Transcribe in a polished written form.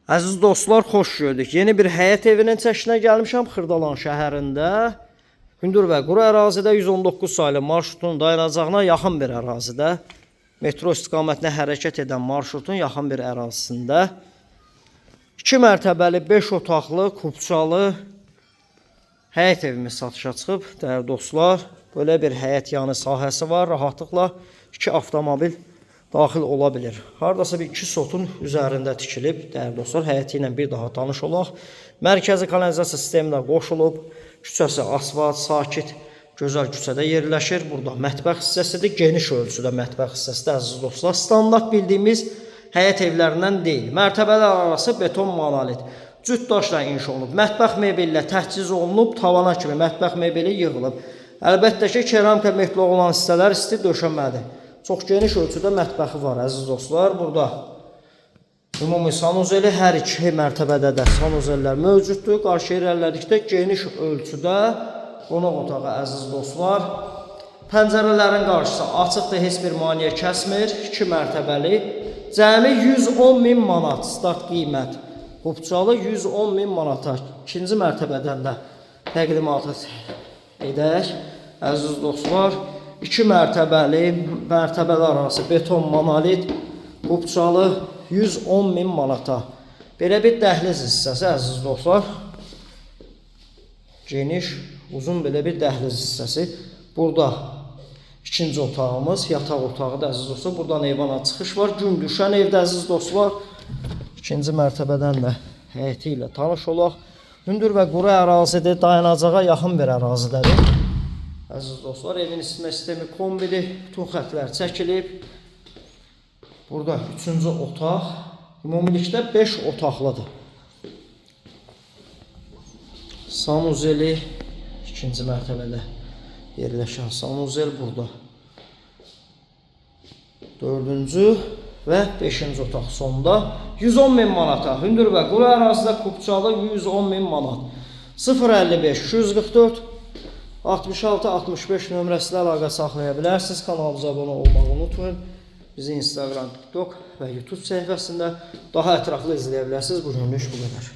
Əziz dostlar, xoş gördük. Yeni bir həyət evinin çəkisinə gəlmişəm Xırdalan şəhərində. Hündür və quru ərazidə 119 saylı marşrutun dayanacağına yaxın bir ərazidə, metro istiqamətinə hərəkət edən marşrutun yaxın bir ərazisində 2 mərtəbəli, 5 otaqlı, kupçalı həyət evimiz satışa çıxıb. Dəyərli dostlar, belə bir həyət yanı sahəsi var. Rahatlıqla 2 avtomobil daxil ola bilir. Hardasa bir 2 sotun üzərində tikilib. Dəyərli dostlar, həyəti ilə bir daha tanış olaq. Mərkəzi kanalizasiya sistemi də qoşulub. Küçəsi asfalt, sakit, gözəl küçədə yerləşir. Burada mətbəx hissəsidir. Geniş ölçüdə mətbəx hissəsidir, əziz dostlar. Standart bildiyimiz həyət evlərindən deyil. Mərtəbələr arası beton monolit. Cüt daşla inşa olunub. Mətbəx mebeli ilə təchiz olunub, tavana kimi mətbəx mebeli yığılıb. Əlbəttə ki, keramika metlo olan hissələr isti döşəmədir. Çox geniş ölçüdə mətbəxi var, əziz dostlar. Burada ümumi sanuzeli, hər iki mərtəbədə də sanuzellər mövcuddur. Qarşı irəlilədikdə geniş ölçüdə qonaq otağı, əziz dostlar. Pəncərələrin qarşısı açıqdır, heç bir maneə kəsmir. 2 mərtəbəli. Cəmi 110 min manat start qiymət. Qupçalı 110 min manata. İkinci mərtəbədən də təqdimatı edək. Əziz dostlar, 2 mərtəbəli, mərtəbələr arası beton monolit, qupçalı 110 min manata. Belə bir dəhliz hissəsi, əziz dostlar. Geniş, uzun belə bir dəhliz hissəsi. Burada ikinci otağımız, yataq otağıdır, əziz dostlar. Buradan eyvana çıxış var. Gün düşən evdə, əziz dostlar. İkinci mərtəbədən də həyəti ilə tanış olaq. Hündür və quru ərazidir, dayanacağa yaxın bir ərazidədir. Əziz dostlar, evin isitmə sistemi kombidir. Bütün xətlər çəkilib. Burada üçüncü otaq. Ümumilikdə 5 otaqlıdır. Sanuzeli ikinci mərtəbədə yerləşən sanuzel burada. Dördüncü və beşinci otaq sonda 110 min manata. Hündür və quru ərazidə kupçalı 110 min manat. 055 244 66 65 nömrəsi ilə əlaqə saxlaya bilərsiniz. Kanalımıza abunə olmağı unutmayın. Bizi Instagram, TikTok və YouTube səhifəsində daha ətraflı izləyə bilərsiniz. Bugünlük bu qədər.